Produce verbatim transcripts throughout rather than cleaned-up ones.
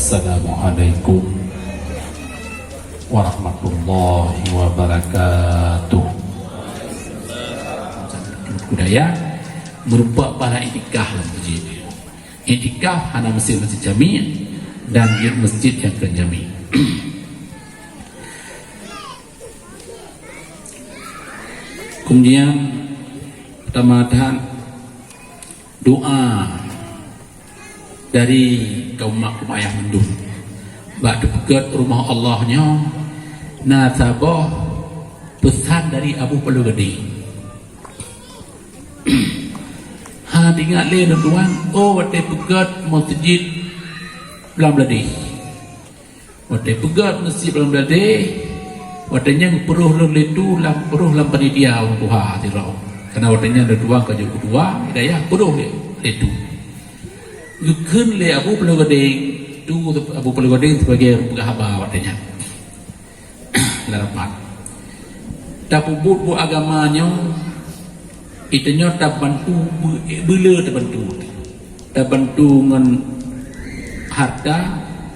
Assalamualaikum warahmatullahi wabarakatuh. Budaya meureumpok pahala iktikaf lam masjid. Iktikaf hana meusti masjid jami' dan jeuet masjid nyang kon jami'. Keumudian, peutama that, doa dari kaum mak kaum ayah mandum. Bak teupeugöt rumoh Allah nyoe na saboh peusan dari Abu Paloe Gadeng. Ha teuingat lé lôn tuan, oh watèe peugöt meuseujid Blang Bladeh. Watèe peugöt meuseujid Blang Bladeh, watèe nyan peuroh lôn lé tu lam peuroh lam panitia ureueng tuha sidroe. Karena watèe nyan lôn tuan ka jeuet keudua, hidayah peuroh lé, lé tu. Geukheun lé Abu Paloe Gadeng, tu Abu Paloe Gadeng sibagai ureueng peugah haba watèe nyan. Lam rapat. Tapeubuet buet agama nyoe, geutanyoe tabantu beu-, beu le tabantu. Tabantu ngon harta,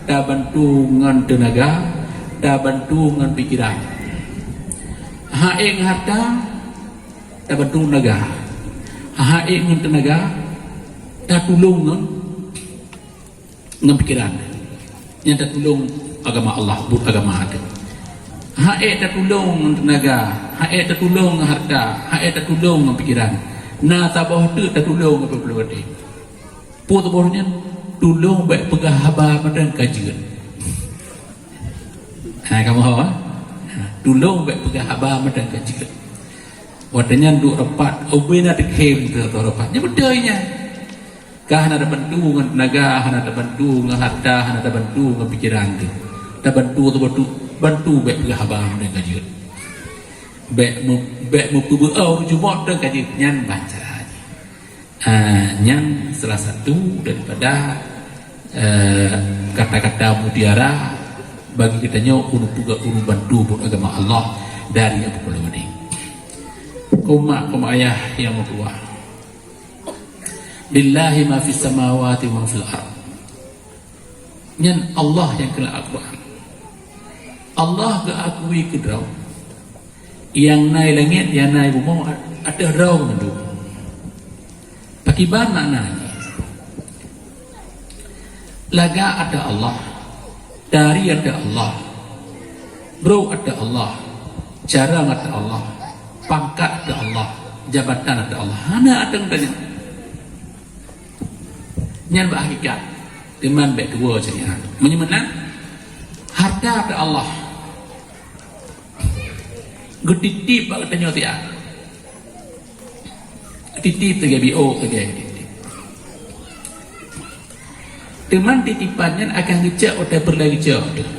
tabantu ngon teunaga, tabantu ngon pikiran. Ha ék ngon harta, tabantu teunaga. Ha ék ngon teunaga, tatulông ngon ngon pikiran. Nyan tatulông agama Allah, buet agama teuh. Ha ék tatulông ngon teunaga, ha ék tatulông ngon harta, ha ék tatulông ngon pikiran. Na saboh teuk tatulông ngon peue-peue. Peue saboh nyan, tulông bèk peugah haba mantong ka jeuet. Ha, kamoe ho, ha? Ha, tulông bèk peugah haba mantong ka jeuet. Watèe nyan duek rapat, ubé na teukhém teuh rapat. Nyan beutôi nyan. Ka hana tabantu ngon teunaga, hana tabantu ngon harta, hana tabantu ngon pikiran teuh. Tabantu, tabantu, bantu bèk peugah haba mantong ka jeuet. Bèk meu-, bèk meupeubeuet ureueng jumôt mantong ka jeuet. Nyan ban cara jih. Ah, nyan salah satu daripada, eh, kata-kata mutiara bagi geutanyoe ureueng peugah, ureueng bantu buet agama Allah dari Abu Paloe Gadeng. Kaum mak, kaum ayah nyang meutuah. Lillahi ma fis samawati wa ma fil ard. Nyan Allah nyang keuneuk Al-Quran. Allah geuakui keudroe. Nyang na i langét, nyang na i bumoe, ateueh droe mandum. Pakriban makna jih? Lagak ateueh Allah, tari ateueh Allah, brok ateueh Allah, carông ateueh Allah, pangkat ateueh Allah, jabatan ateueh Allah. Hana ateueh geutanyoe. Nyan bak hakikat. Teuma bèk tuwo syariat. Meunyoe meunan, harta ateueh Allah. Geutitip bak geutanyoe siat. Titip lagèe biôh lagèe titip. Teuma titipan nyan akan geucok watèe peureulèe geucok teuh.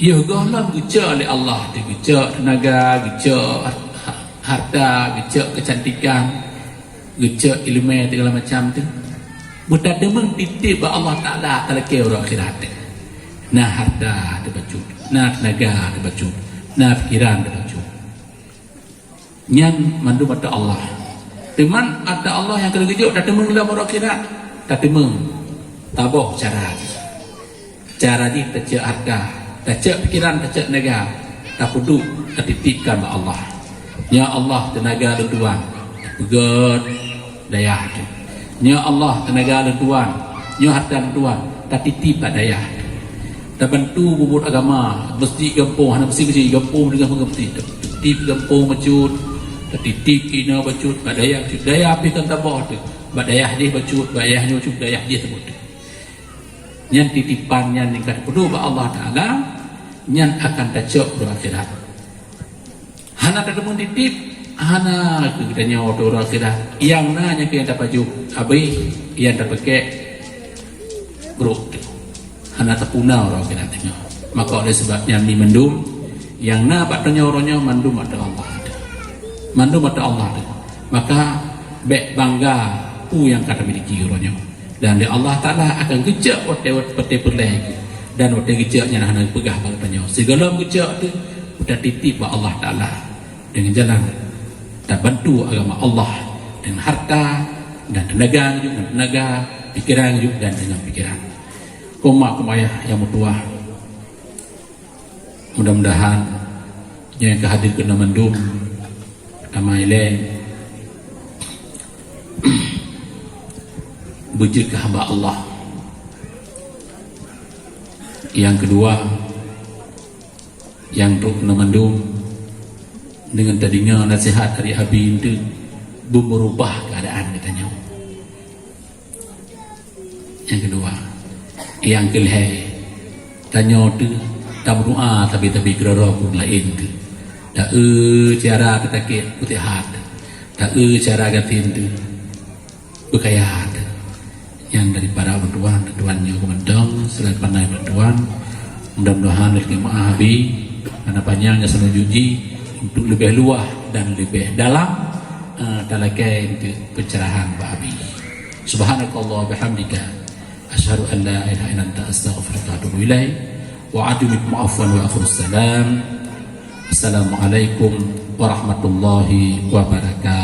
Yoh gohlom geucok lé Allah teuh, geucok teunaga, geucok ha-, harta, geucok keucantikan, geucok ileumèe segala macam teuh. Beutateumeung titip bak Allah Taala talakèe uroe akhirat teuh. Na harta teuh bacut, na teunaga teuh bacut, na pikiran teuh bacut. Nyan mandum ateueh Allah. Teuma ateueh Allah nyang keuneuk geujok tateumeung lam uroe akhirat. Tateumeung. Taboh cara jih. Cara jih tacok harta, tacok pikiran, tacok teunaga, tapeuduek, tatitipkan bak Allah. Ya Allah, teunaga lôn tuan, peugöt dayah teuh. Nyoe Allah, teunaga lôn tuan, nyoe harta lôn tuan, tatitip bak dayah. Tabantu bubuet agama, meuseujid gampông, hana meuseujid, gampông deungon meuseujid. Tatitip gampông bacut, tatitip inoe bacut, bak dayah bacut. Dayah pih kan taboh teuh, bak dayah jih bacut, bak dayah nyoe bacut, dayah jih saboh teuh. Nyan titipan nyan nyang ka tapeuduek bak Allah Taala, nyan akan tacok uroe akhirat. Hana tateumeung titip, hana keu geutanyoe uroe akhirat. Nyang na nyan keuh nyang tapajoh, abéh nyang tapakèk brok teuh. Hana tapuna uroe akhirat tanyoe. Maka oleh sebab nyan, mi mandum nyang na bak tanyoe uroe nyoe mandum ateueh Allah teuh. Mandum ateueh Allah teuh. Maka bèk bangga peue nyang ka tamiliki uroe nyoe. Dan lé Allah Taala akan geucok watèe, watèe peureulèe geuh. Dan watèe geucok nyan hana geupeugah bak geutanyoe. Sigohlom geucok teuh, tatitip bak Allah Taala deungon jalan tabantu agama Allah deungon harta dan teunaga, deungon teunaga, pikiran, deungon pikiran. Keu mak keu ayah nyang meutuwah, mudah-mudahan nyang ka hadir keunoe mandum, tamai lé beujeuet keu hamba Allah. Nyang keudua, nyang trok keunoe mandum, deungon tadeungoe naseuhat dari Abi eunteuk, beumeurubah keuadaan geutanyoe. Nyang keudua. Nyang keulhèe, tanyoe teuh tameudoa tabi-tabi keudroe-droe ureueng laén teuh. Ta-eu cara teutakét putih hat. Ta-eu cara gasien teuh beukaya teuh. Nyan dari para bantuan, bantuan nyoe keumantong, selain pandai bantuan. Mudah-mudahan lé jeumaáh Abi, hana panyang nyang sinoe juji untuk leubeh luwah dan leubeh dalam, eh, talakée untuk pencerahan bak Abi. Subhanakallah bihamdika. Asyhadu an la ilaha illa anta astaghfiruka wa atubu ilaik. Wa atubu ilaik, afwan wa akhirus salam. Assalamualaikum warahmatullahi wabarakatuh.